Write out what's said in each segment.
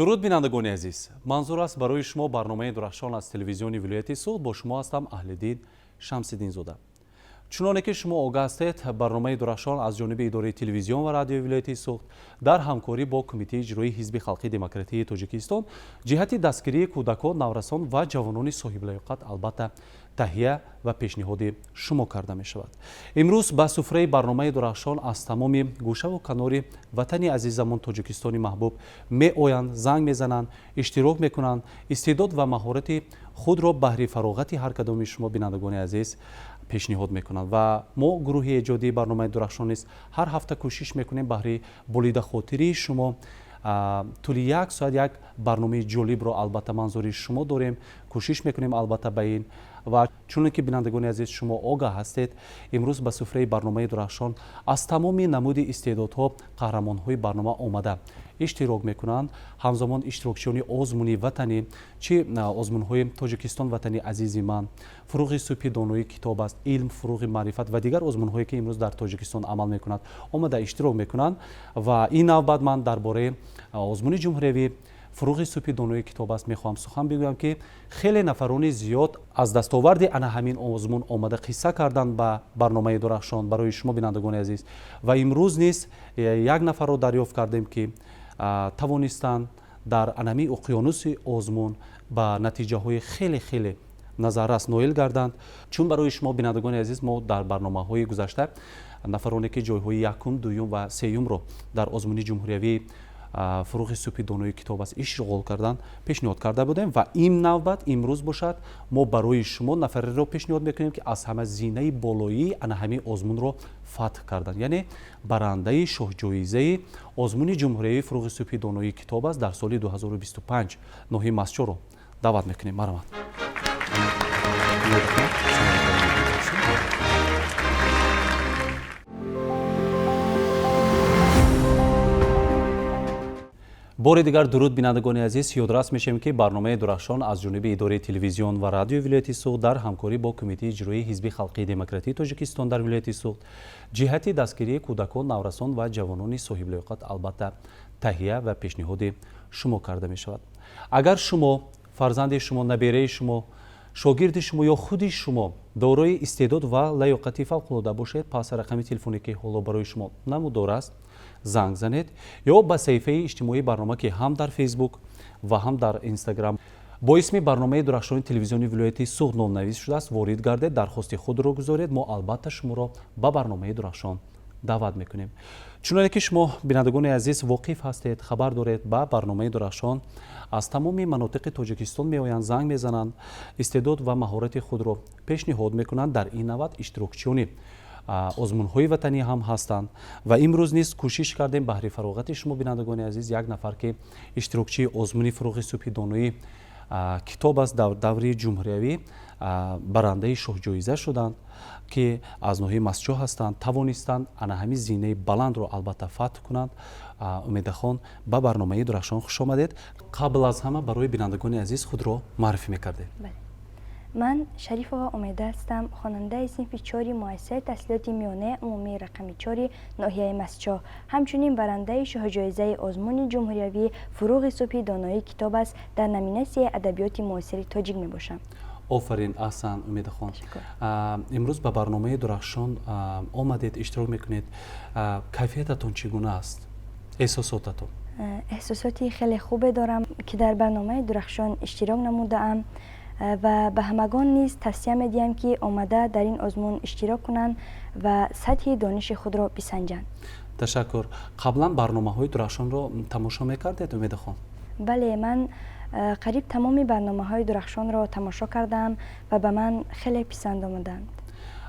Дуруд, бинандагони азиз! Манзур аст барои шумо барномаи Дурахшон аз телевизиони вилояти Суғд. Бо шумо ҳастам Аҳлиддин Шамсиддинзода. Чуноне ки шумо огаҳ ҳастед, барномаи Дурахшон аз ҷониби идораи телевизион ва радиои вилояти Суғд дар ҳамкорӣ бо Кумитаи иҷроии Ҳизби халқии демократии Тоҷикистон ҷиҳати дастгирии кӯдакон, наврасон ва ҷавонони соҳиблаёқат албатта таҳия ва пешниҳоди шумо карда мешавад. Имрӯз ба суфраи барномаи Дурахшон аз тамоми гӯшаву канори ватани азизамон Тоҷикистони маҳбуб меоянд, занг мезананд, иштирок мекунанд, истеъдод ва маҳорати худро баҳри фароғати ҳар кадоми шумо, бинандагони азиз, пешниҳод мекунанд. Ва мо, гурӯҳи эҷодии барномаи Дурахшон, низ ҳар ҳафта кӯшиш мекунем баҳри болидахотирии шумо тӯли як соат як барномаи ҷолибро албатта манзури шумо дорем, кӯшиш мекунем албатта ба ин. Ва чуне ки, бинандагони азиз, шумо огаҳ ҳастед, имрӯз ба суфраи барномаи Дурахшон аз тамоми намуди истеъдодҳо қаҳрамонҳои барнома омада иштирок мекунанд. Ҳамзамон иштирокчиёни озмуни ватанӣ, чи озмунҳои Тоҷикистон ватани азизи ман, Фуруғи субҳи доноӣ китоб аст, Илм фуруғи маърифат ва дигар озмунҳое, ки имрӯз дар Тоҷикистон амал мекунад, омада иштирок мекунанд. Ва ин навбат ман дар бораи озмуни ҷумҳуриявӣ Фуруғи субҳи донои китоб аст мехоҳам сухан бигӯям, ки хеле нафарони зиёд аз дастоварди ана ҳамин озмун омада қисса карданд ба барномаи Дурахшон барои шумо, бинандагони азиз. Ва имрӯз низ як нафарро дарёфт кардем, ки тавонистанд дар анами уқёнуси озмун ба натиҷаҳои хеле хеле назаррас ноил гарданд. Чун барои шумо, бинандагони азиз, мо дар барномаҳои гузашта нафароне, ки ҷойҳои якум, дуюм ва сеюмро дар озмуни ҷумҳуриявии Фуруғи субҳи донои китоб аст ишғол карданд, пешниҳод карда будем. Ва ин навбат, имрӯз бошад, мо барои шумо нафареро пешниҳод мекунем, ки аз ҳама зинаи болоии ана ҳамин озмунро фатҳ карданд, яъне барандаи шоҳҷоизаи озмуни ҷумҳуриявии Фуруғи субҳи донои китоб аст дар соли 2025 ноҳияи Мастчоро даъват мекунем. Марҳамат. Бори дигар дуруд, бинандагони азиз! Ёдрас мешавем, ки барномаи Дурахшон аз ҷониби идораи телевизион ва радиои вилояти Суғд дар ҳамкорӣ бо Кумитаи иҷроии Ҳизби халқии демократии Тоҷикистон дар вилояти Суғд ҷиҳати дастгирии кӯдакон, наврасон ва ҷавонони соҳиблиёқат албатта таҳия ва пешниҳоди шумо карда мешавад. Агар шумо, фарзанди шумо, набераи шумо, шогирди шумо ё худи шумо дорои истеъдод ва лаёқати фавқулода бошед, пас рақами телефоне, ки ҳоло барои шумо намудор аст, занг занед ё ба саҳифаи иҷтимоии барнома, ки ҳам дар Фейсбук ва ҳам дар Инстаграм бо исми барномаи Дурахшони телевизиони вилояти Суғд номнавис шудааст, ворид гардед, дархости худро гузоред. Мо албатта шуморо ба барномаи Дурахшон даъват мекунем. Чуноне ки шумо, бинандагони азиз, воқиф ҳастед, хабар доред, ба барномаи Дурахшон аз тамоми манотиқи Тоҷикистон меоянд, занг мезананд, истеъдод ва маҳорати худро пешниҳод мекунанд. Дар ин навбат иштирокчиёни озмунҳои ватанӣ ҳам ҳастанд. Ва имрӯз низ кӯшиш кардем баҳри фароғати шумо, бинандагони азиз, як нафар, ки иштирокчии озмуни Фуруғи субҳи доноӣ китоб аст дар даври ҷумҳуриявӣ барандаи шоҳҷоиза шуданд, ки аз ноҳияи Мастчоҳ ҳастанд, тавонистанд ана ҳамин зинаи баландро албатта фатҳ кунанд. Умедахон, ба барномаи Дурахшон хуш омадед! Қабл аз ҳама барои бинандагони азиз худро муаррифӣ мекардед. Ман Шарифова Умеда ҳастам, хонандаи синфи чори муассисаи таҳсилоти миёнаи умумии рақами чори ноҳияи Мастчоҳ, ҳамчунин барандаи шоҳҷоизаи озмуни ҷумҳуриявии Фуруғи субҳи доноии китоб аст дар номинатсияи адабиёти муосири тоҷик мебошам. Офарин, аҳсан, Умедахон! Имрӯз ба барномаи Дурахшон омадед, иштирок мекунед. Кайфиятатон чӣ гуна аст, эҳсосотатон? Эҳсосоти хеле хубе дорам, ки дар барномаи Дурахшон иштирок намудаам, ва ба ҳамагон низ тавсия медиҳам, ки омада дар ин озмун иштирок кунанд ва сатҳи дониши худро бисанҷанд. Ташаккур. Қаблан барномаҳои Дурахшонро тамошо мекардед, Умедахон? Бале, ман қариб тамоми барномаҳои Дурахшонро тамошо кардаам ва ба ман хеле писанд омаданд.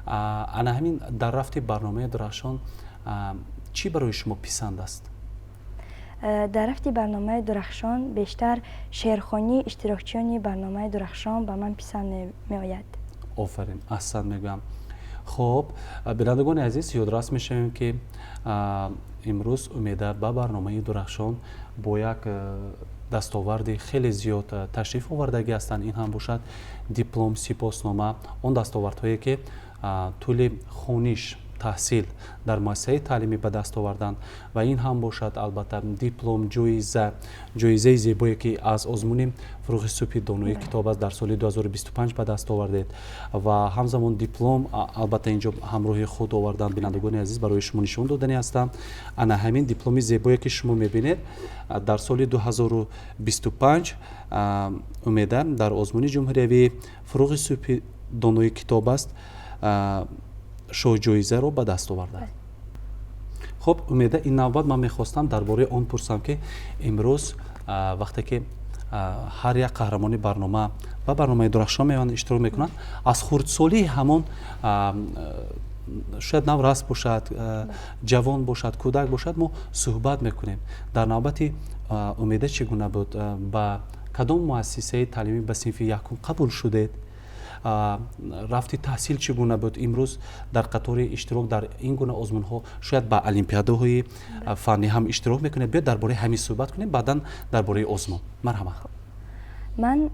Ана ҳамин дар рафти барномаи Дурахшон чӣ барои шумо писанд аст? Дар рафти барномаи Дурахшон бештар шеърхонии иштирокчиёни барномаи Дурахшон ба ман писанд меояд. Офарин, аҳсан мегӯям. Хуб, бинандагони азиз, ёдрас мешавем, ки имрӯз Умеда ба барномаи Дурахшон бо як дастоварди хеле зиёд ташриф овардагӣ ҳастанд. Ин ҳам бошад диплом, сипоснома, он дастовардҳое, ки тӯли хониш Таҳсил дар муассисаи таълимӣ ба даст овардан ва ин ҳам бошад, албатта, диплом, ҷоиза, ҷоизаи зебое, ки аз озмуни «Фурӯғи субҳи донои китоб аст» дар соли 2025 ба даст овардед ва ҳамзамон диплом, албатта, инҷо ҳамроҳи худ овардан. Бинандагони азиз, барои шумо нишон додани ҳастам. Ана ҳамин дипломи зебое, ки шумо мебинед, дар соли 2025 Умеда дар озмуни ҷумҳуриявии «Фурӯғи субҳи донои китоб аст» шоҳҷоизаро ба даст овардад. Хуб, Умеда, ин навбат ман мехостам дар бораи он пурсам, ки имрӯз, вақте ки ҳар як қаҳрамони барнома ба барномаи «Дурахшон» меоянд, иштирок мекунанд, аз хурдсолии ҳамон, шояд наврас бошад, ҷавон бошад, кӯдак бошад, мо суҳбат мекунем. Дар навбати Умеда чӣ гуна буд? Ба кадом муассисаи таълимӣ ба синфи якум қабул шудед? Рафти таҳсил чӣ гуна буд? Имрӯз дар қатори иштирок дар ин гуна озмунҳо, шояд ба олимпиадаҳои фаннӣ ҳам иштирок мекунед. Биёед, дар бораи ҳамин суҳбат кунем, баъдан дар бораи озмун. Марҳамат. Ман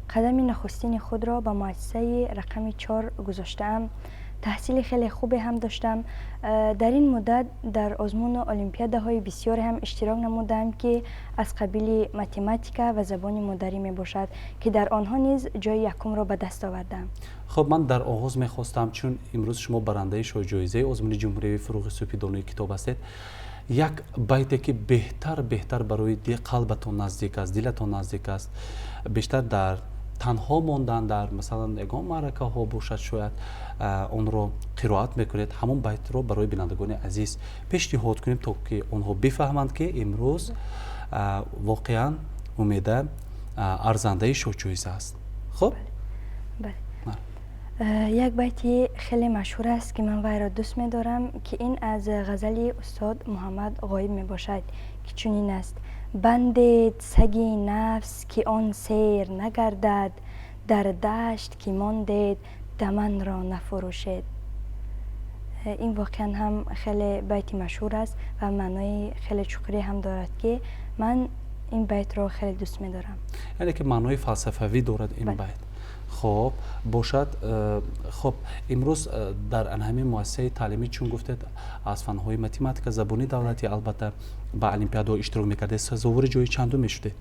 қадами нахустини худро ба муассисаи рақами 4 гузоштаам. Таҳсили хеле хубе ҳам доштам. Дар ин муддат дар озмуну олимпиадаҳои бисёре ҳам иштирок намудаам, ки аз қабили математика ва забони модарӣ мебошад, ки дар онҳо низ ҷои якумро ба даст овардам. Хуб, ман дар оғоз мехостам, чун имрӯз шумо барандаи шоҳҷоизаи озмуни ҷумҳуриявии «Фурӯғи субҳи донои китоб» ҳастед, як байте, ки беҳтар барои қалбатон наздик аст, дилатон наздик аст, бештар дар танҳо мондан, дар, масалан, ягон маъракаҳо бошад, шояд онро қироат мекунед, ҳамон байтро барои бинандагони азиз пешниҳод кунем, то ки онҳо бифаҳманд, ки имрӯз воқеан Умеда арзандаи шоҳҷоиза аст. Хуб. Як байти хеле машҳур аст, ки ман вайро дӯст медорам, ки ин аз ғазали устод Муҳаммад Ғоиб мебошад, ки чунин аст: «Бандед саги нафс, ки он сер нагардад, дар дашт ки мондед, даманро нафурӯшед». Ин воқеан ҳам хеле байти машҳур аст ва маънои хеле чуқурӣ ҳам дорад, ки ман ин байтро хеле дӯст медорам. Яъне ки маънои фалсафавӣ дорад ин байт. Хоб бошад. Хоб, имрӯз дар ҳамин муассисаи таълимӣ, чун гуфтед, аз фанҳои математика, забони давлатӣ, албатта, ба олимпиадаҳо иштирок мекардед, сазовори ҷои чандум мешудед?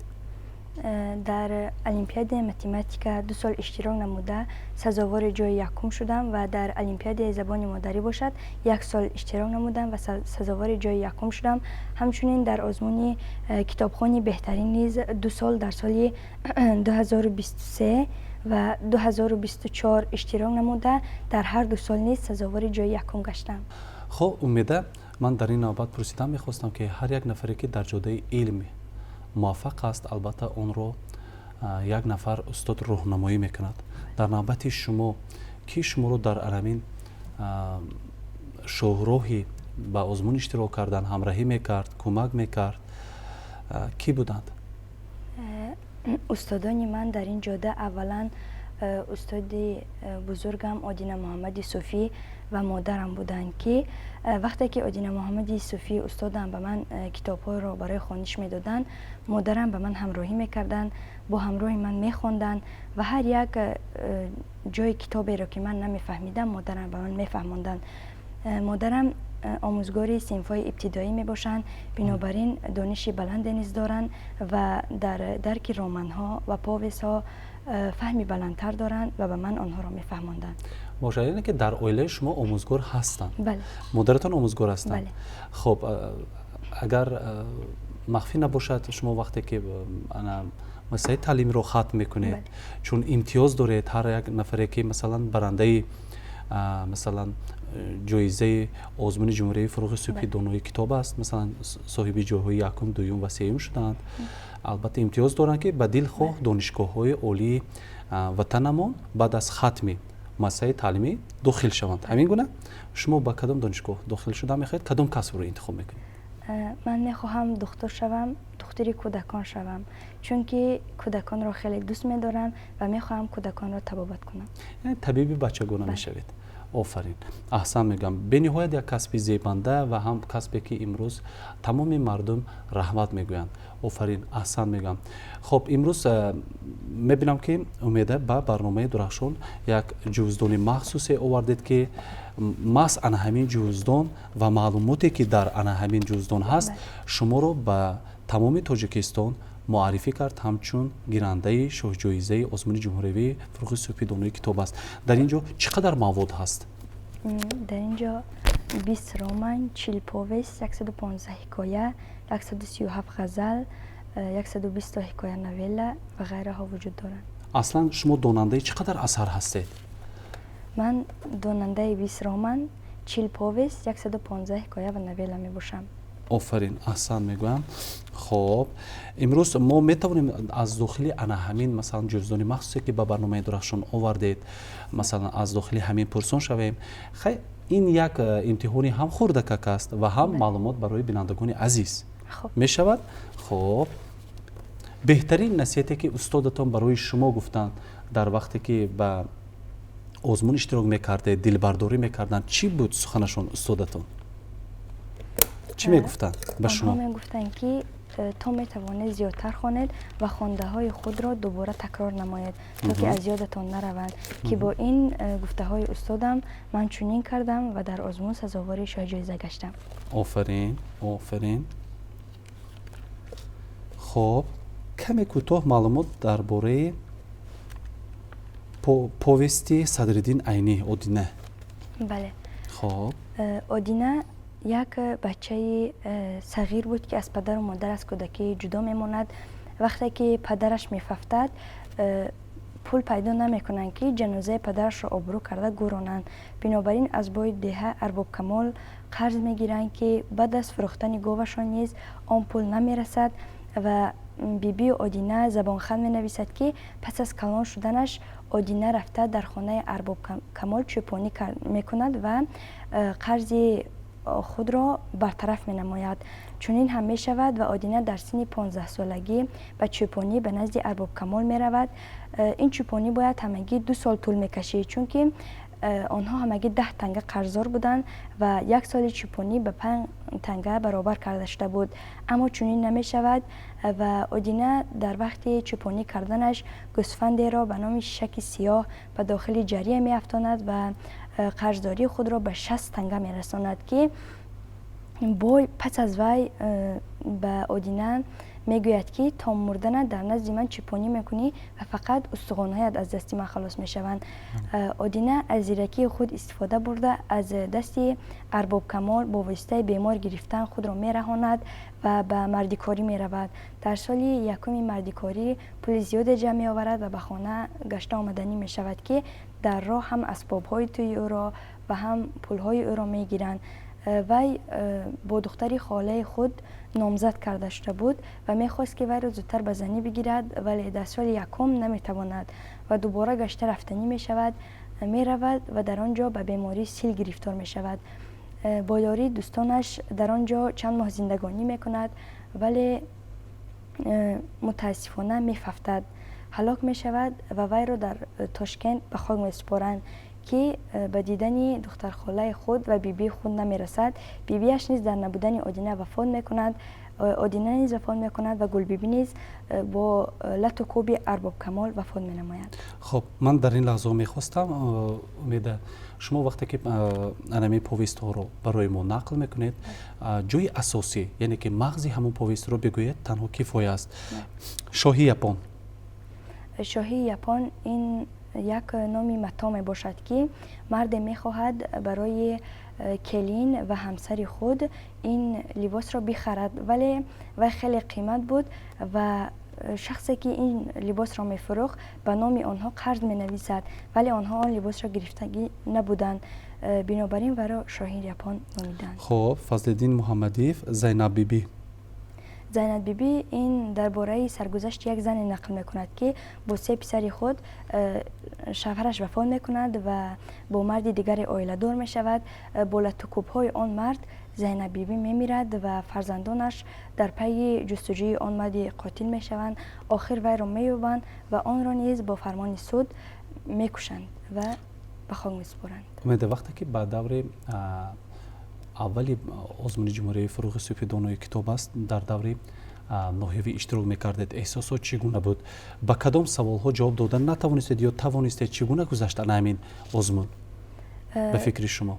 Дар олимпиадаи математика 2 сол иштирок намуда, сазовори ҷои якум шудам ва дар олимпиадаи забони модарӣ бошад, як сол иштирок намудам ва сазовори ҷои якум шудам. Ҳамчунин дар озмуни китобхони беҳтарин низ 2 сол, дар соли 2023 ва 2024 иштирок намуда, дар ҳар 2 сол низ сазовори ҷои якум гаштам. Хоб, Умеда, ман дар ин навбат пурсидан мехостам, ки ҳар як нафаре, ки дар ҷодаи илм муваффақ аст, албатта, онро як нафар устод роҳнамоӣ мекунад. Дар навбати шумо кӣ шуморо дар ҳамин шоҳроҳи ба озмун иштирок кардан ҳамраҳӣ мекард, кӯмак мекард, кӣ буданд? Устодони ман дар ин ҷода аввалан устоди бузургам Одина Муҳаммади Суфӣ ва модарам буданд, ки вақте ки Одина Муҳаммади Суфӣ устодам ба ман китобҳоро барои хониш медоданд, модарам ба ман ҳамроҳӣ мекарданд, бо ҳамроҳи ман мехонданд ва ҳар як ҷои китоберо, ки ман намефаҳмидам, модарам ба ман мефаҳмонданд. Модарам омӯзгори синфҳои ибтидоӣ мебошанд, бинобар ин дониши баланде низ доранд ва дар дарки романҳо ва повестҳо фаҳми баландтар доранд ва ба ман онҳоро мефаҳмонданд. Бошад, яъне ки дар оилаи шумо омӯзгор ҳастанд? Бале. Модаратон омӯзгор ҳастанд? Бале. Хуб, агар махфӣ набошад, шумо вақте ки ана муассисаи таълимиро хатм мекунед, чун имтиёз доред, ҳар як нафаре, ки, масалан, барандаи, масалан, ҷоизаи озмуни ҷумҳуриявии «Фурӯғи субҳи донои китоб» аст, масалан, соҳиби ҷойҳои якум, дуюм ва сеюм шудаанд, албатта, имтиёз доранд, ки ба дилхоҳ донишгоҳҳои олии ватанамон баъд аз хатми муассисаи таълимӣ дохил шаванд. Ҳамин гуна шумо ба кадом донишгоҳ дохил шуда мехоҳед, кадом касбро интихоб мекунед? Ман мехоҳам духтур шавам. Духтури кӯдакон шавам, чунки кӯдаконро хеле дӯст медорам ва мехоҳам кӯдаконро табобат кунам. Яъне табиби бачагона мешавед. Офарин, аҳсан мегӯям. Бениҳоят як касби зебанда ва ҳам касбе, ки имрӯз тамоми мардум раҳмат мегӯянд. Офарин, аҳсан мегӯям. Хоб, имрӯз мебинам, ки, Умеда, ба барномаи Дурахшон як ҷуздони махсусе овардед, ки маҳз ана ҳамин ҷуздон ва маълумоте, ки дар ана ҳамин ҷуздон ҳаст, шуморо ба тамоми Тоҷикистон муаррифӣ кард ҳамчун гирандаи шоҳҷоизаи озмуни ҷумҳуриявии «Фурӯғи субҳи донои китоб» аст. Дар ин ҷо чӣ қадар мавод ҳаст? Дар ин ҷо 20 роман, 40 повесть, 115 ҳикоя, 137 ғазал, 120 ҳикоя, новелла ва ғайраҳо вуҷуд доранд. Аслан шумо донандаи чӣ қадар асар ҳастед? Ман донандаи 20 роман, 40 повесть, 115 ҳикоя ва новелла мебошам. Офарин, аҳсан мегӯям. Хоб, имрӯз мо метавонем аз дохили ана ҳамин, масалан, ҷуздони махсусе, ки ба барномаи Дурахшон овардед, масалан, аз дохили ҳамин пурсон шавем? Хай, ин як имтиҳони ҳам хурдакак аст ва ҳам маълумот барои бинандагони азиз мешавад. Хоб, беҳтарин насиҳате, ки устодатон барои шумо гуфтанд, дар вақте ки ба озмун иштирок мекардед, дилбардорӣ мекарданд, чӣ буд суханашон? Устодатон чӣ мегуфтанд ба шумо? Мегуфтанд, ки то метавонед, зиёдтар хонед ва хондаҳои худро дубора такрор намоед, то ки аз ёдатон нараванд, ки бо ин гуфтаҳои устодам ман чунин кардам ва дар озмун сазовори шоҳҷоиза гаштам. Офарин, офарин. Хоб, каме кӯтоҳ маълумот дар бораи повести Садриддин Айнӣ «Одина». Бале. Хоб. «Одина» як бачаи сағир буд, ки аз падару модар аз кӯдакӣ ҷудо мемонад. Вақте ки падараш мефавтад, пул пайдо намекунанд, ки ҷанозаи падарашро обрӯ карда гӯронанд. Бинобар ин аз бои деҳа Арбобкамол қарз мегиранд, ки баъд аз фурӯхтани говашон низ он пул намерасад. Ва бибии Одина забонхат менависад, ки пас аз калон шуданаш Одина рафта дар хонаи Арбобкамол чӯпонӣ мекунад ва қарзи худро бартараф менамояд. Чунин ҳам мешавад ва Одина дар синни 15-солагӣ ба чӯпонӣ ба назди Арбобкамол меравад. Ин чӯпонӣ бояд ҳамагӣ 2 сол тӯл мекашид, чунки онҳо ҳамагӣ 10 танга қарздор буданд ва як соли чӯпонӣ ба 5 танга баробар карда шуда буд. Аммо чунин намешавад ва Одина дар вақти чӯпонӣ карданаш гӯсфандеро ба номи Шишаки Сиёҳ ба дохили ҷария меафтонад ва қарздории худро ба 60 танга мерасонад, ки бой пас аз вай ба Одина мегӯяд, ки то мурданат дар назди ман чӯпонӣ мекунӣ ва фақат устухонҳоят аз дасти ман халос мешаванд. Одина аз зиракии худ истифода бурда, аз дасти Арбобкамол бо воситаи бемор гирифтан худро мераҳонад ва ба мардикорӣ меравад. Дар соли якуми мардикорӣ пули зиёде ҷамъ меоварад ва ба хона гашта омаданӣ мешавад, ки дар роҳ ҳам асбобҳои тӯи ӯро ва ҳам пулҳои ӯро мегиранд. Вай бо духтари холаи худ номзад карда шуда буд ва мехост, ки вайро зудтар ба занӣ бигирад, вале дар соли якум наметавонад ва дубора гашта рафтанӣ мешавад. Меравад ва дар он ҷо ба бемории сил гирифтор мешавад. Бо ёрии дӯстонаш дар он ҷо чанд моҳ зиндагонӣ мекунад, вале мутаассифона мефавтад, ҳалок мешавад ва вайро дар Тошкент ба хок месупоранд, ки ба дидани духтархолаи худ ва бибии худ намерасад. Бибиаш низ дар набудани Одина вафот мекунад. Одина низ вафот мекунад ва Гулбибӣ низ бо лату кӯби Арбобкамол вафот менамояд. Хоб, ман дар ин лаҳза мехостам, Умеда, шумо вақте ки анами повестҳоро барои мо нақл мекунед, ҷои асосӣ, яъне ки мағзи ҳамон повестро бигӯед, танҳо кифоя аст. «Шоҳи Япон». «Шоҳи Япон» ин як номи матоъ мебошад, ки марде мехоҳад барои келин ва ҳамсари худ ин либосро бихарад, вале вай хеле қимат буд ва шахсе, ки ин либосро мефурӯхт, ба номи онҳо қарз менависад, вале онҳо он либосро гирифтагӣ набуданд. Бинобар ин вайро «Шоҳи Япон» номиданд. Хоб, Фазлиддин Муҳаммадиев, «Зайнаббибӣ». «Зайнаббибӣ» ин дар бораи саргузашти як зане нақл мекунад, ки бо се писари худ шавҳараш вафот мекунад ва бо марди дигаре оиладор мешавад. Бо латукӯбҳои он мард Зайнаббибӣ мемирад ва фарзандонаш дар пайи ҷустуҷӯи он марди қотил мешаванд. Охир вайро меёбанд ва онро низ бо фармони суд мекушанд ва ба хок месупоранд. Умеда, вақте ки ба даври аввали озмуни ҷумҳуриявии «Фурӯғи субҳи донои китоб аст» дар даври ноҳиявӣ иштирок мекардед, эҳсосот чӣ гуна буд? Ба кадом саволҳо ҷавоб дода натавонистед ё тавонистед? Чӣ гуна гузашт ана ҳамин озмун ба фикри шумо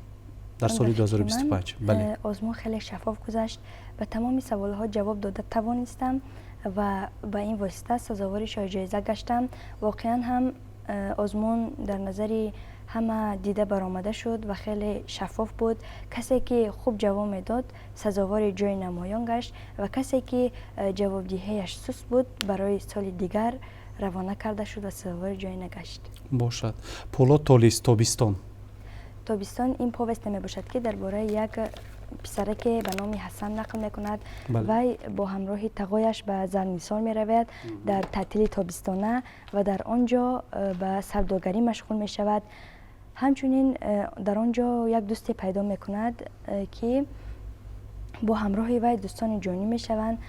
дар соли 2025? Бале, озмун хеле шаффоф гузашт. Ба тамоми саволҳо ҷавоб дода тавонистам ва ба ин восита сазовори шоҳҷоиза гаштам. Воқеан ҳам озмун дар назари ҳама дида баромада шуд ва хеле шаффоф буд. Касе ки хуб ҷавоб медод, сазовори ҷои намоён гашт ва касе ки ҷавобдиҳияш суст буд, барои соли дигар равона карда шуд ва сазовори ҷой нагашт. Бошад. Пулод Толис, «Тобистон». «Тобистон» ин повесте мебошад, ки дар бораи як писараке ба номи Ҳасан нақл мекунад. Вай бо ҳамроҳи тағояш ба Зарнисор меравад дар таътили тобистона ва дар он ҷо ба савдогарӣ машғул мешавад. Ҳамчунин дар он ҷо як дӯсте пайдо мекунад, ки бо ҳамроҳи вай дӯстони ҷонӣ мешаванд,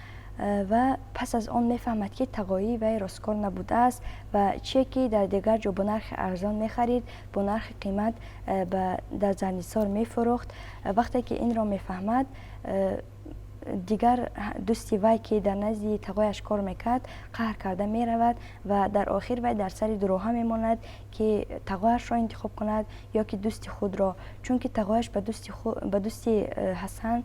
ва пас аз он мефаҳмад, ки тағоии вай росткор набудааст ва чие ки дар дигар ҷо бо нархи арзон мехарид, бо нархи қимат дар Зарнисор мефурӯхт. Вақте ки инро мефаҳмад, дигар дӯсти вай, ки дар назди тағояш кор мекард, қаҳр карда меравад ва дар охир вай дар сари дуроҳа мемонад, ки тағояшро интихоб кунад ё ки дӯсти худро, чунки тағояш ба дӯсти Ҳасан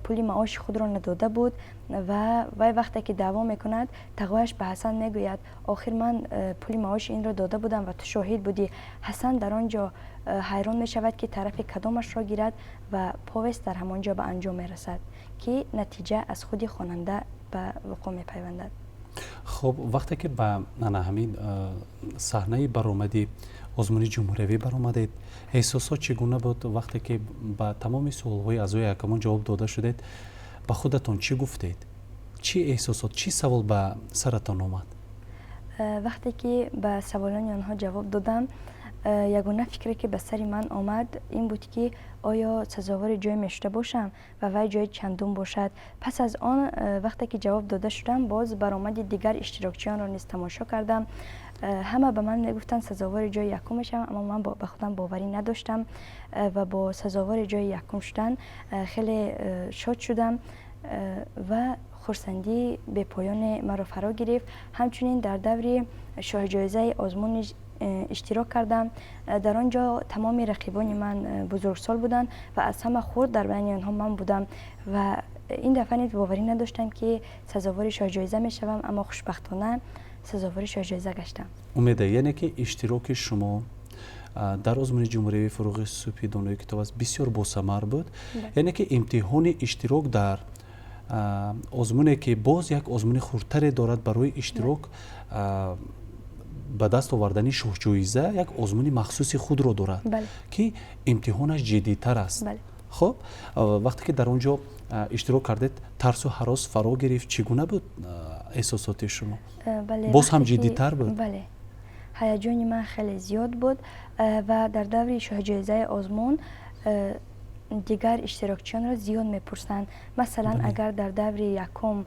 пули маоши худро надода буд. Ва вай вақте ки даъво мекунад, тағояш ба Ҳасан мегӯяд: «Охир ман пули маоши инро дода будам ва ту шоҳид будӣ». Ҳасан дар он ҷо ҳайрон мешавад, ки тарафи кадомашро гирад, ва повест дар ҳамон ҷо ба анҷом мерасад, ки натиҷа аз худи хонанда ба вуқӯъ мепайвандад. Хуб, вақте ки ба ана ҳамин саҳнаи баромади озмуни ҷумҳуриявӣ баромадед, эҳсосот чӣ гуна буд? Вақте ки ба тамоми суолҳои аъзои ҳакамон ҷавоб дода шудед, ба худатон чӣ гуфтед? Чӣ эҳсосот, чӣ савол ба саратон омад? Вақте ки ба саволони онҳо ҷавоб додам, ягона фикре, ки ба сари ман омад, ин буд, ки оё сазовори ҷой мешуда бошам ва вай ҷои чандум бошад. Пас аз он, вақте ки ҷавоб дода шудам, боз баромади дигар иштирокчиёнро низ тамошо кардам. Ҳама ба ман мегуфтанд, сазовори ҷои якум мешавам, аммо ман ба худам боварӣ надоштам ва бо сазовори ҷои якум шудан хеле шод шудам ва хурсандии бепоёне маро фаро гирифт. Ҳамчунин дар даври шоҳҷоизаи озмун иштирок кардам. Дар он ҷо тамоми рақибони ман бузургсол буданд ва аз ҳама хурд дар байни онҳо ман будам ва ин дафъа низ боварӣ надоштам, ки сазовори шоҳҷоиза мешавам, аммо хушбахтона сазовори шоҳҷоиза гаштам. Умеда, яъне ки иштироки шумо дар озмуни ҷумҳуриявии «Фурӯғи субҳи донои китоб аст» бисёр босамар буд. Яъне ки имтиҳони иштирок дар озмуне, ки боз як озмуни хурдтаре дорад барои иштирок ба даст овардани шоҳҷоиза, як озмуни махсуси худро дорад, ки имтиҳонаш ҷиддитар аст. Хуб, вақте ки дар он ҷо иштирок кардед, тарсу ҳарос фаро гирифт? Чӣ гуна буд эҳсосоти шумо? Боз ҳам ҷиддитар буд? Бале, ҳаяҷони ман хеле зиёд буд ва дар даври шоҳҷоизаи озмун дигар иштирокчиёнро зиёд мепурсанд. Масалан, агар дар даври якум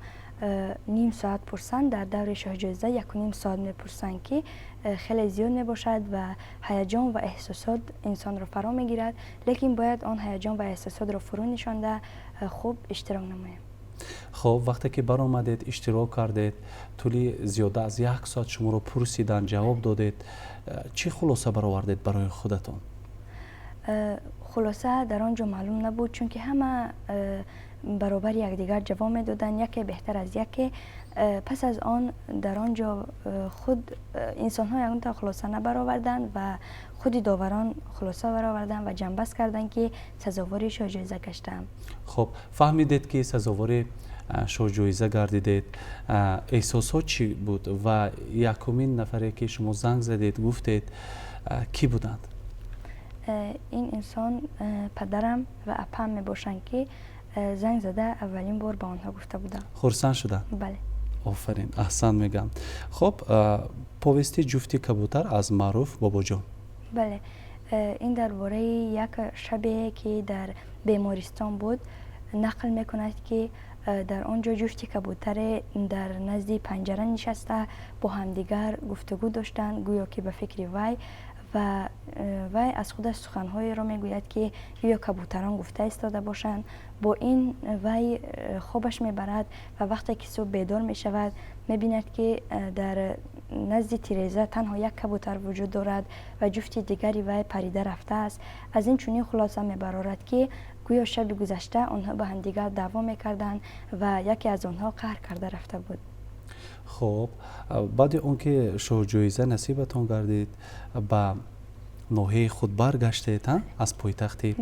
ним соат пурсанд, дар даври шоҳҷоиза 1,5 соат мепурсанд, ки хеле зиёд мебошад ва ҳаяҷон ва эҳсосот инсонро фаро мегирад. Лекин бояд он ҳаяҷон ва эҳсосотро фурӯ нишонда, хуб иштирок намоем. Хуб, вақте ки баромадед, иштирок кардед, тӯли зиёда аз як соат шуморо пурсиданд, ҷавоб додед, чӣ хулоса баровардед барои худатон? Хулоса дар он ҷо маълум набуд, чунки ҳама баробари якдигар ҷавоб медоданд, яке беҳтар аз яке. Пас аз он дар он ҷо худ инсонҳо ягонта хулоса набароварданд ва худи доварон хулоса бароварданд ва ҷамъбаст карданд, ки сазовори шоҳҷоиза гаштаам. Хуб, фаҳмидед, ки сазовори шоҳҷоиза гардидед, эҳсосот чӣ буд ва якумин нафаре, ки шумо занг задед, гуфтед, кӣ буданд? Ин инсон падарам ва апам мебошанд, ки занг зада аввалин бор ба онҳо гуфта будам. Хурсанд шуданд? Бале. Офарин, аҳсан мегӯям. Хуб, повести «Ҷуфти кабутар» аз Маъруф Бобоҷон. Бале, ин дар бораи як шабе, ки дар бемористон буд. Нақл мекунад, ки дар он ҷо ҷуфти кабутаре дар назди панҷара нишаста, бо ҳамдигар гуфтугӯ доштанд, гӯё ки ба фикри вай, ва вай аз худаш суханҳоеро мегӯяд, ки гӯё кабутарон гуфта истода бошанд. Бо ин вай хобаш мебарад ва вақте ки субҳ бедор мешавад, мебинад, ки дар назди тиреза танҳо як кабутар вуҷуд дорад ва ҷуфти дигари вай парида рафтааст. Аз ин чунин хулоса мебарорад, ки гӯё шаби гузашта онҳо ба ҳамдигар даъво мекарданд ва яке аз онҳо қаҳр карда рафта буд. Хуб, баъди он ки шоҳҷоиза насибатон гардид, ба ноҳияи худ баргаштед аз пойтахти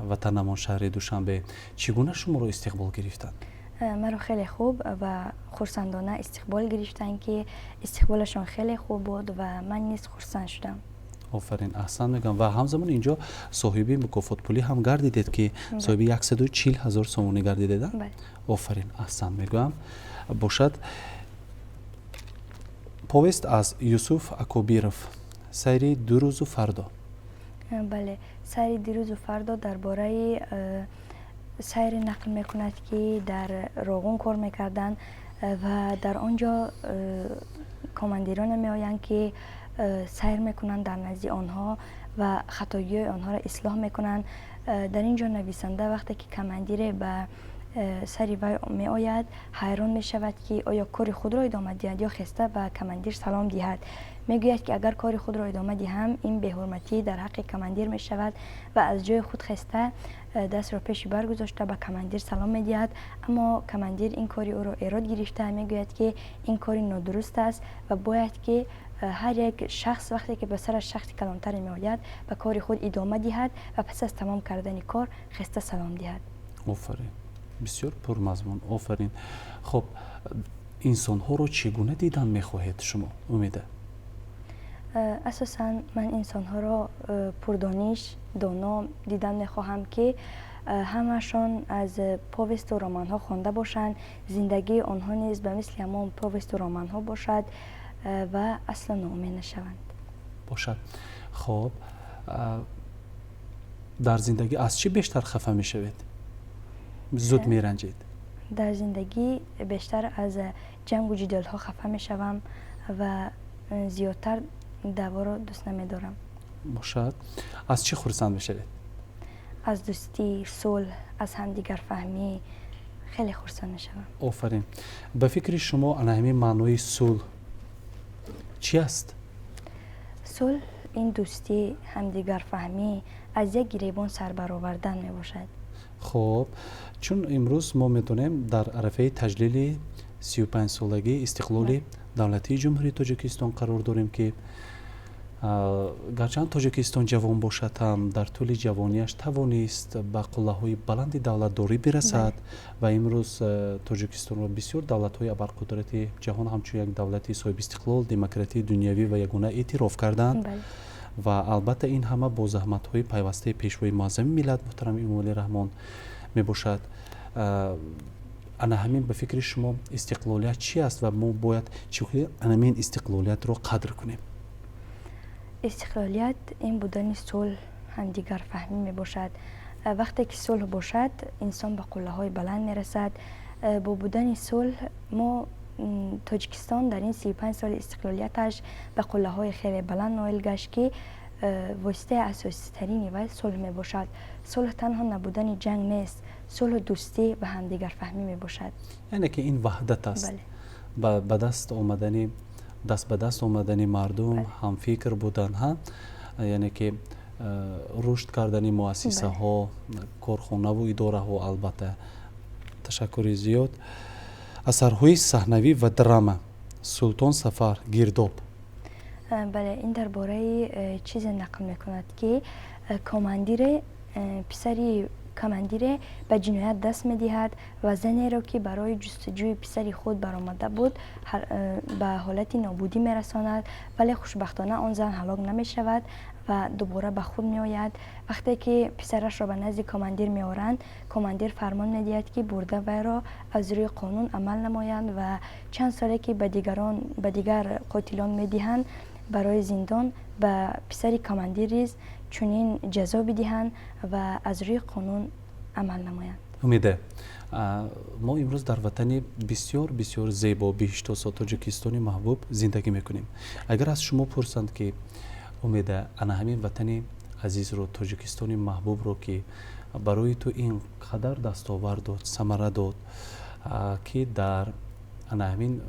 ватанамон, шаҳри Душанбе. Чӣ гуна шуморо истиқбол гирифтанд? Маро хеле хуб ва хурсандона истиқбол гирифтанд, ки истиқболашон хеле хуб буд ва ман низ хурсанд шудам. Офарин, аҳсан мегӯям. Ва ҳамзамон инҷо соҳиби мукофотпулӣ ҳам гардидед, ки соҳиби 140 000 сомонӣ гардидед. Офарин, аҳсан мегӯям. Бошад, повесть аз Юсуф Акобиров «Сайри дирӯзу фардо». Бале, «Сайри дирӯзу фардо» дар бораи сайре нақл мекунад, ки дар Роғун кор мекарданд ва дар он ҷо командироне меоянд, ки сайр мекунанд дар назди онҳо ва хатогиҳои онҳоро ислоҳ мекунанд. Дар ин ҷо нависанда, вақте ки командире ба сари вай меояд, ҳайрон мешавад, ки оё кори худро идома диҳад ё хеста ба командир салом диҳад. Мегӯяд, ки агар кори худро идома диҳам, ин беҳурматӣ дар ҳаққи командир мешавад, ва аз ҷои худ хеста, дастро пеши бар гузошта, ба командир салом медиҳад. Аммо командир ин кори ӯро эрод гирифта, мегӯяд, ки ин кори нодуруст аст ва бояд ки ҳар як шахс, вақте ки ба сараш шахси калонтаре меояд, ба кори худ идома диҳад ва пас аз тамом кардани кор хеста салом диҳад. Офарин, бисёр пурмазмун, офарин. Хуб, инсонҳоро чӣ гуна дидан мехоҳед шумо, Умеда? Асосан ман инсонҳоро пурдониш, доно дидан мехоҳам, ки ҳамашон аз повесту романҳо хонда бошанд, зиндагии онҳо низ ба мисли ҳамон повесту романҳо бошад ва асло ноумед нашаванд. Бошад. Хуб, дар зиндагӣ аз чӣ бештар хафа мешавед, зуд меранҷед? Дар зиндагӣ бештар аз ҷангу ҷидолҳо хафа мешавам ва зиёдтар даъворо дӯст намедорам. Бошад, аз чӣ хурсанд мешавед? Аз дӯстӣ, сулҳ, аз ҳамдигарфаҳмӣ хеле хурсанд мешавам. Офарин. Ба фикри шумо, ана ҳамин маънои сулҳ чӣ аст? Сулҳ ин дӯстӣ, ҳамдигарфаҳмӣ, аз як гиребон сар баровардан мебошад. Хуб, чун имрӯз мо медонем, дар арафаи таҷлили 35-солагии истиқлоли давлатии Ҷумҳурии Тоҷикистон қарор дорем, ки гарчанд Тоҷикистон ҷавон бошад ҳам, дар тӯли ҷавонияш тавонист ба қуллаҳои баланди давлатдорӣ бирасад ва имрӯз Тоҷикистонро бисёр давлатҳои абарқудрати ҷаҳон ҳамчун як давлати соҳибистиқлол, демократии дунявӣ ва ягона эътироф карданд. Ва албатта, ин ҳама бо заҳматҳои пайвастаи Пешвои муаззами миллат, муҳтарам Эмомалӣ Раҳмон мебошад. Ана ҳамин, ба фикри шумо, истиқлолият чӣ аст ва мо бояд чӣ ана ҳамин истиқлолиятро қадр кунем? Истиқлолият ин будани сулҳ, ҳамдигарфаҳмӣ мебошад. Вақте ки сулҳ бошад, инсон ба қуллаҳои баланд мерасад. Бо будани сулҳ мо, Тоҷикистон, дар ин 35 соли истиқлолияташ ба қуллаҳои хеле баланд ноил гашт, ки воситаи асоситарини вай сулҳ мебошад. Сулҳ танҳо набудани ҷанг нест, сулҳу дӯстӣ ва ҳамдигарфаҳмӣ мебошад. Яъне ки ин ваҳдат аст, ба даст омадани, даст ба даст омадани мардум, ҳамфикр будан, ҳа, яъне ки рушд кардани муассисаҳо, корхонаву идораҳо. Албатта, ташаккури зиёд. Асарҳои саҳнавӣ ва драма: «Султон Сафар», «Гирдоб». Бале, ин дар бораи чизе нақл мекунад, ки командире, писари командире ба ҷиноят даст медиҳад ва занеро, ки барои ҷустуҷӯи писари худ баромада буд, ба ҳолати нобудӣ мерасонад. Вале хушбахтона он зан ҳалок намешавад ва дубора ба худ меояд. Вақте ки писарашро ба назди командир меоранд, командир фармон медиҳад, ки бурда вайро аз рӯи қонун амал намоянд ва чанд соле ки ба дигарон, ба дигар қотилон медиҳанд барои зиндон, ба писари командир низ чунин ҷазо бидиҳанд ва аз рӯи қонун амал намоянд. Умеда, мо имрӯз дар ватани бисёр бисёр зебо, биҳиштосо, Тоҷикистони маҳбуб зиндагӣ мекунем. Агар аз шумо пурсанд, ки Умеда, ана ҳамин ватани азизро, Тоҷикистони маҳбубро, ки барои ту ин қадар дастовард дод, самара дод, ки дар ана ҳамин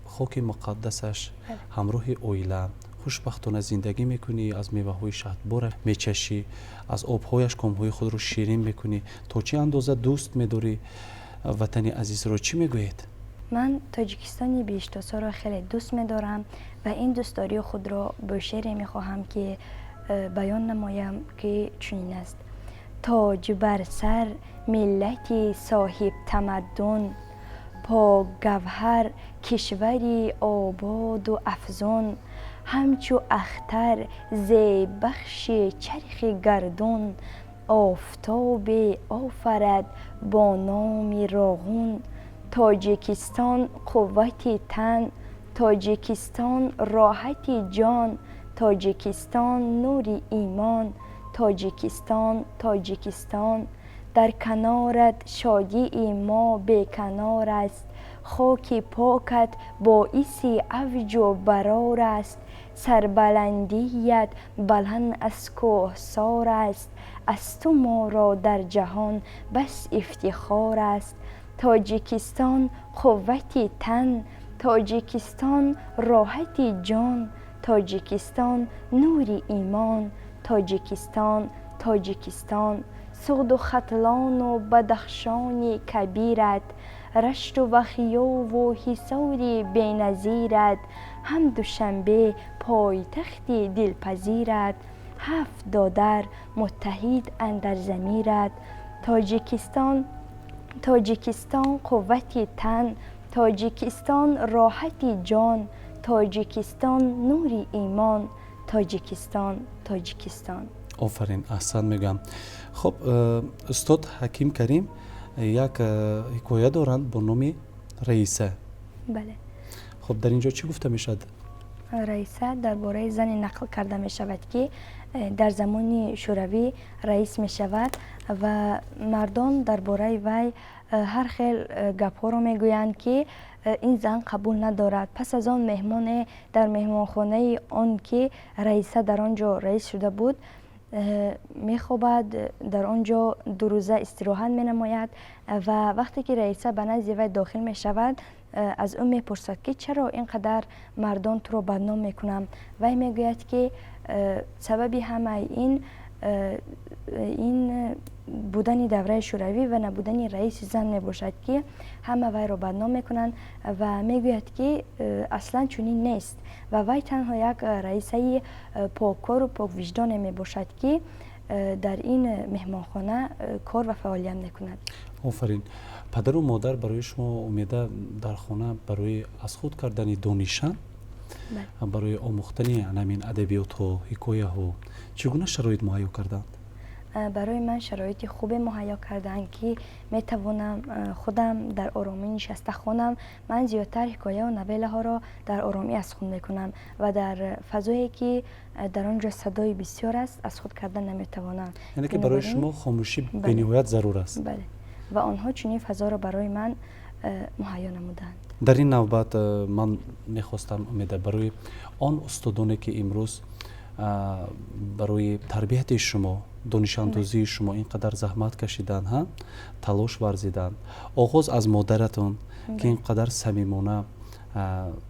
хоки муқаддасаш ҳамроҳи оила хушбахтона зиндагӣ мекунӣ, аз меваҳои шаҳдбора мечашӣ, аз обҳояш комҳои худро ширин мекунӣ, то чӣ андоза дӯст медорӣ ватани азизро, чӣ мегӯед? Ман Тоҷикистони биҳиштосоро хеле дӯст медорам ва ин дӯстдории худро бо шеъре мехоҳам, ки баён намоям, ки чунин аст: тоҷ бар сар, миллати соҳибтамаддун, покгавҳар, кишвари ободу афзун, ҳамчу ахтар зеббахши чархи гардун, офтобе офарад бо номи Роғун. Тоҷикистон қуввати тан, Тоҷикистон роҳати ҷон, Тоҷикистон нури имон, Тоҷикистон, Тоҷикистон. Дар канорат шодии мо беканор аст, хоки покат боиси авҷу барор аст, сарбаландият баланд аз кӯҳсор аст, аз ту моро дар ҷаҳон бас ифтихор аст. Тоҷикистон қуввати тан, Тоҷикистон роҳати ҷон, Тоҷикистон нури имон, Тоҷикистон, Тоҷикистон. Суғду Хатлону Бадахшони кабират, Рашту Вахёву Ҳисори беназират, ҳам Душанбе пойтахти дилпазират, ҳафт додар муттаҳид андар замират. Тоҷикистон, Тоҷикистон қуввати тан, Тоҷикистон роҳати ҷон, Тоҷикистон нури имон, Тоҷикистон, Тоҷикистон. Офарин, аҳсан мегӯям. Хуб, устод Ҳаким Карим як ҳикоя доранд бо номи Раиса. Бале. Хуб, дар ин ҷо чӣ гуфта мешавад? Раиса дар бораи зане нақл карда мешавад, ки дар замони Шӯравӣ раис мешавад ва мардон дар бораи вай ҳар хел гапҳоро мегӯянд, ки ин зан қабул надорад. Пас аз он меҳмоне дар меҳмонхонаи он, ки Раиса дар он ҷо раис шуда буд, мехобад, дар он ҷо 2 рӯза истироҳат менамояд ва вақте ки Раиса ба назди вай дохил мешавад, аз ӯ мепурсад, ки чаро ин қадар мардон туро бадном мекунанд. Вай мегӯяд, ки сабаби ҳамаи ин будани давраи Шӯравӣ ва набудани раиси зан мебошад, ки ҳама вайро бадном мекунанд, ва мегӯяд, ки аслан чунин нест ва вай танҳо як раисаи поккору поквиҷдоне мебошад, ки дар ин меҳмонхона кор ва фаъолият мекунад. Офарин. Падару модар барои шумо, Умеда, дар хона барои аз худ кардани дониша, барои омӯхтани ҳамин адабиётҳо, ҳикояҳо чӣ гуна шароит муҳайё карданд? Барои ман шароити хубе муҳайё карданд, ки метавонам худам дар оромӣ нишаста хонам. Ман зиёдтар ҳикояву новеллаҳоро дар оромӣ аз худ мекунам ва дар фазое, ки дар он ҷо садои бисёр аст, аз худ карда наметавонам. Яъне ки барои шумо хомӯшӣ бениҳоят зарур аст. Бале, ва онҳо чунин фазоро барои ман муҳайё намуданд. Дар ин навбат ман мехостам, Умеда, барои он устодоне, ки имрӯз барои тарбияти шумо, донишандозии шумо ин қадар заҳмат кашиданд, ҳа, талош варзиданд, оғоз аз модаратон, ки ин қадар самимона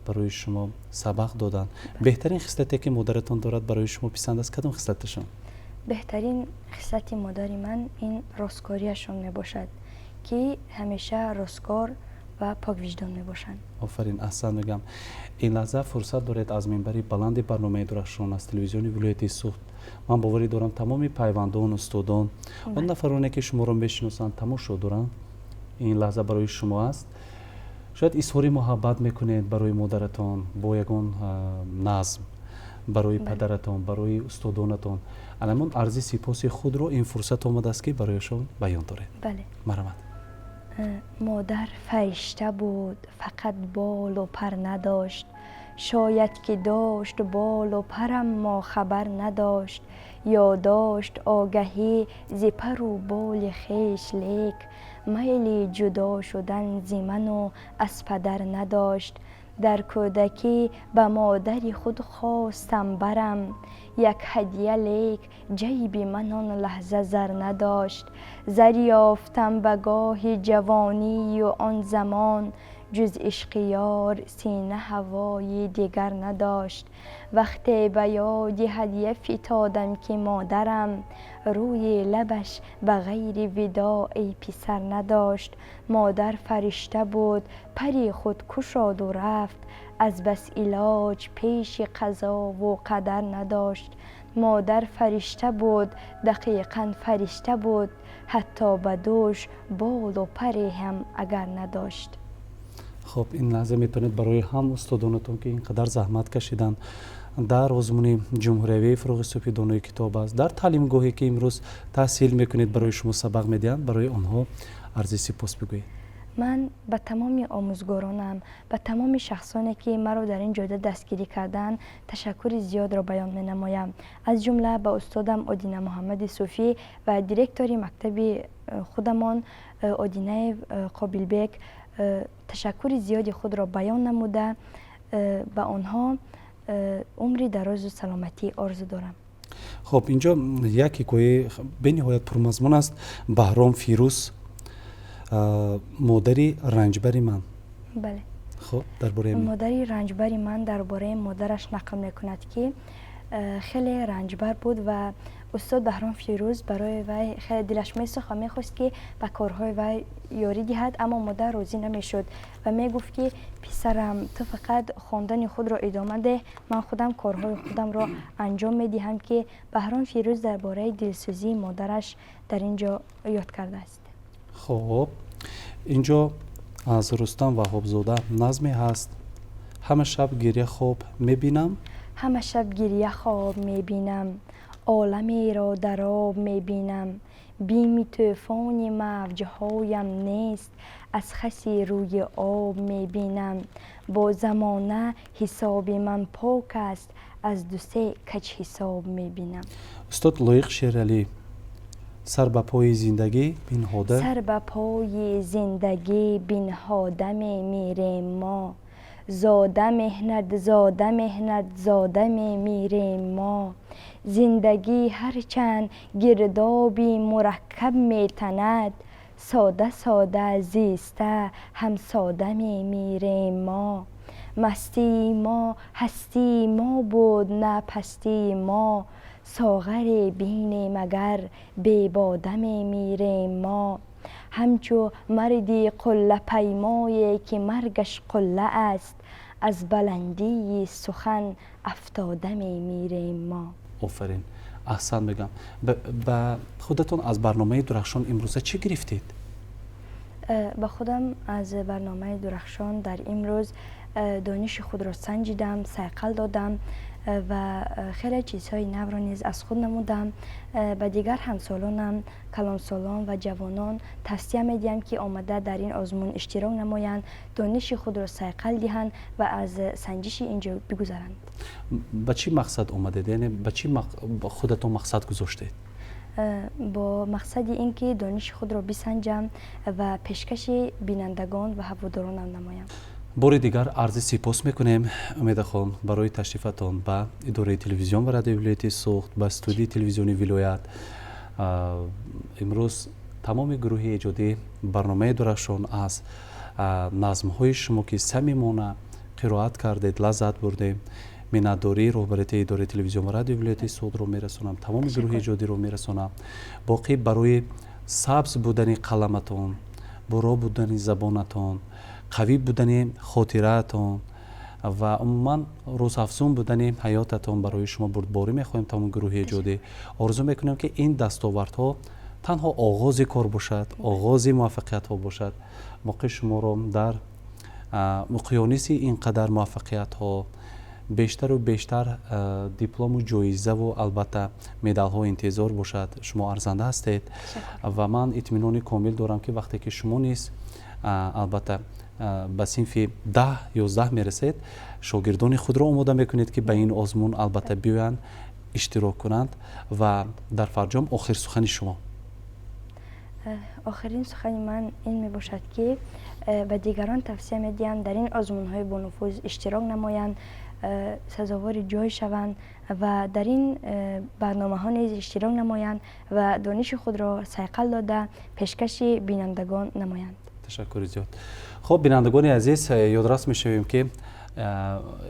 барои шумо сабақ доданд, беҳтарин хислате, ки модаратон дорад, барои шумо писанд аст, кадом хислаташон? Беҳтарин хислати модари ман ин росткориашон мебошад, ки ҳамеша росткор ва поквиҷдон мебошанд. Офарин, аҳсан мегӯям. Ин лаҳза фурсат доред аз минбари баланди барномаи Дурахшон аз телевизиони вилояти Суғд, ман боварӣ дорам, тамоми пайвандон, устодон, он нафароне, ки шуморо мешиносанд, тамошо доранд, ин лаҳза барои шумо аст. Шояд изҳори муҳаббат мекунед барои модаратон бо ягон назм, барои падаратон, барои устодонатон, анамон арзи сипоси худро ин фурсат омадааст, ки барояшон баён доред. Бале. Марҳамат. Модар фаришта буд, фақат болу пар надошт. Шояд ки дошт болу парам, мо хабар надошт. Ё дошт огаҳӣ зи пару боли хеш, лек майли ҷудо шудан зи ману аз падар надошт. Дар кӯдакӣ ба модари худ хостам барам як ҳадя, лек ҷайби ман он лаҳза зар надошт. Зар ёфтам ба гоҳи ҷавонию он замон ҷуз ишқи ёр сина ҳавои дигар надошт. Вақте ба ёди ҳадя фитодам, ки модарам рӯи лабаш ба ғайри видоъ, эй писар, надошт. Модар фаришта буд, пари худ кушоду рафт, аз бас илоҷ пеши қазову қадар надошт. Модар фаришта буд, дақиқан фаришта буд, ҳатто ба дӯш болу паре ҳам агар надошт. Хуб, ин лаҳза метавонед барои ҳам устодонатон, ки ин қадар заҳмат кашиданд дар озмуни ҷумҳуриявии «Фурӯғи субҳи донои китоб аст», дар таълимгоҳе ки имрӯз таҳсил мекунед, барои шумо сабақ медиҳанд, барои онҳо арзи сипос бигӯед. Ман ба тамоми омӯзгоронам, ба тамоми шахсоне, ки маро дар ин ҷода дастгирӣ карданд, ташаккури зиёдро баён менамоям. Аз ҷумла ба устодам Одина Муҳаммади Суфӣ ва директори мактаби худамон Одинаев Қобилбек ташаккури зиёди худро баён намуда, ба онҳо умри дарозу саломатӣ орзу дорам. Хуб, инҷо як ҳикояи бениҳоят пурмазмун аст. Баҳром Фирӯз, «Модари ранҷбари ман». Бале. Хуб, дар бораи «Модари ранҷбари ман» дар бораи модараш нақл мекунад, ки хеле ранҷбар буд ва устод Баҳром Фирӯз барои вай хеле дилаш месӯхт ва мехост, ки ба корҳои вай ёрӣ диҳад, аммо модар розӣ намешуд ва мегуфт, ки писарам, ту фақат хондани худро идома деҳ, ман худам корҳои худамро анҷом медиҳам, ки Баҳром Фирӯз дар бораи дилсӯзии модараш дар ин ҷо ёд кардааст. Хуб, инҷо аз Рустам Ваҳобзода назме ҳаст, «Ҳама шаб гиря хоб мебинам». Ҳама шаб гиря хоб мебинам, оламеро дар об мебинам. Бими тӯфони мавҷҳоям нест, аз хаси рӯи об мебинам. Бо замона ҳисоби ман пок аст, аз дусе каҷ ҳисоб мебинам. Устод Лоиқ Шералӣ, «Сар ба пои зиндагӣ бинҳода». Сар ба пои зиндагӣ бинҳода мемирем мо, зода меҳнат, зода меҳнат, зода мемирем мо. Зиндагӣ ҳарчанд гирдоби мураккаб метанад, сода сода зиста ҳам сода мемирем мо. Мастии мо ҳастии мо буд, на пастии мо, соғаре бинем агар бебода мемирем мо. Ҳамчу марди қуллапаймое, ки маргаш қулла аст, аз баландии сухан афтода мемирем мо. Офарин, аҳсан мегӯям. Ба худатон аз барномаи «Дурахшон» имрӯза чӣ гирифтед? Ба худам аз барномаи «Дурахшон» дар имрӯз дониши худро санҷидам, сайқал додам ва хеле чизҳои навро низ аз худ намудам. Ба дигар ҳамсолонам, калонсолон ва ҷавонон тавсия медиҳам, ки омада дар ин озмун иштирок намоянд, дониши худро сайқал диҳанд ва аз санҷиши ин ҷо бигузаранд. Ба чӣ мақсад омадед, яъне ба чӣ худатон мақсад гузоштед? Бо мақсади ин ки дониши худро бисанҷам ва пешкаши бинандагон ва ҳаводоронам намоям. Бори дигар арзи сипос мекунем, Умедахон, барои ташрифатон ба идораи телевизион ва радиои вилояти Суғд, ба студияи телевизиони вилоят. Имрӯз тамоми гурӯҳи эҷодии барномаи «Дурахшон» аз назмҳои шумо, ки самимона қироат кардед, лаззат бурдем. Миннатдории роҳбарияти идораи телевизион ва радиои вилояти Суғдро мерасонам, тамоми гурӯҳи эҷодиро мерасонам. Боқӣ барои сабз будани қаламатон, буро будани забонатон, қавӣ будани хотираатон ва умуман рӯзафзун будани ҳаётатон барои шумо бурдборӣ мехоҳем. Тамоми гурӯҳи эҷодӣ орзу мекунем, ки ин дастовардҳо танҳо оғози кор бошад, оғози муваффақиятҳо бошад. Боқӣ шуморо дар муқёниси ин қадар муваффақиятҳо бештару бештар диплому ҷоизаву албатта медалҳо интизор бошад. Шумо арзанда ҳастед ва ман итминони комил дорам, ки вақте ки шумо низ албатта Ба синфи 10, 11 мерасед, шогирдони худро омода мекунед, ки ба ин озмун албатта биёянд, иштирок кунанд. Ва дар фарҷом охир сухани шумо. Охирин сухани ман ин мебошад, ки ба дигарон тавсия медиҳам, дар ин озмунҳои бонуфуз иштирок намоянд, сазовори ҷой шаванд ва дар ин барномаҳо низ иштирок намоянд ва дониши худро сайқал дода, пешкаши бинандагон намоянд. Ташаккури зиёд. Хуб, бинандагони азиз, ёдрас мешавем, ки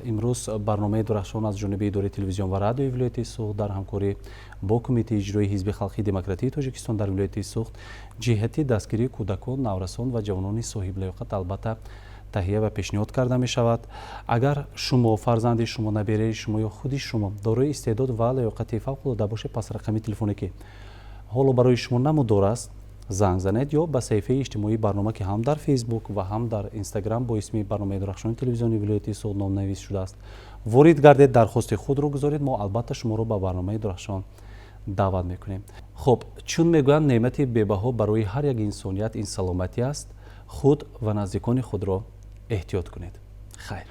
имрӯз барномаи «Дурахшон» аз ҷониби идораи телевизион ва радиои вилояти Суғд дар ҳамкорӣ бо Кумитаи иҷроии Ҳизби халқии демократии Тоҷикистон дар вилояти Суғд ҷиҳати дастгирии кӯдакон, наврасон ва ҷавонони соҳиблаёқат албатта таҳия ва пешниҳод карда мешавад. Агар шумо, фарзанди шумо, набераи шумо ё худи шумо дорои истеъдод ва лаёқати фавқулода бошед, пас рақами телефоне, ки ҳоло барои шумо намудор аст, занг занед ё ба саҳифаи иҷтимоии барнома, ки ҳам дар Фейсбук ва ҳам дар Инстаграм бо исми барномаи «Дурахшони» телевизиони вилояти Суғд номнавис шудааст, ворид гардед, дархости худро гузоред. Мо албатта шуморо ба барномаи «Дурахшон» даъват мекунем. Хуб, чун мегӯянд, неъмати бебаҳо барои ҳар як инсоният ин саломатӣ аст. Худ ва наздикони худро эҳтиёт кунед. Хайр.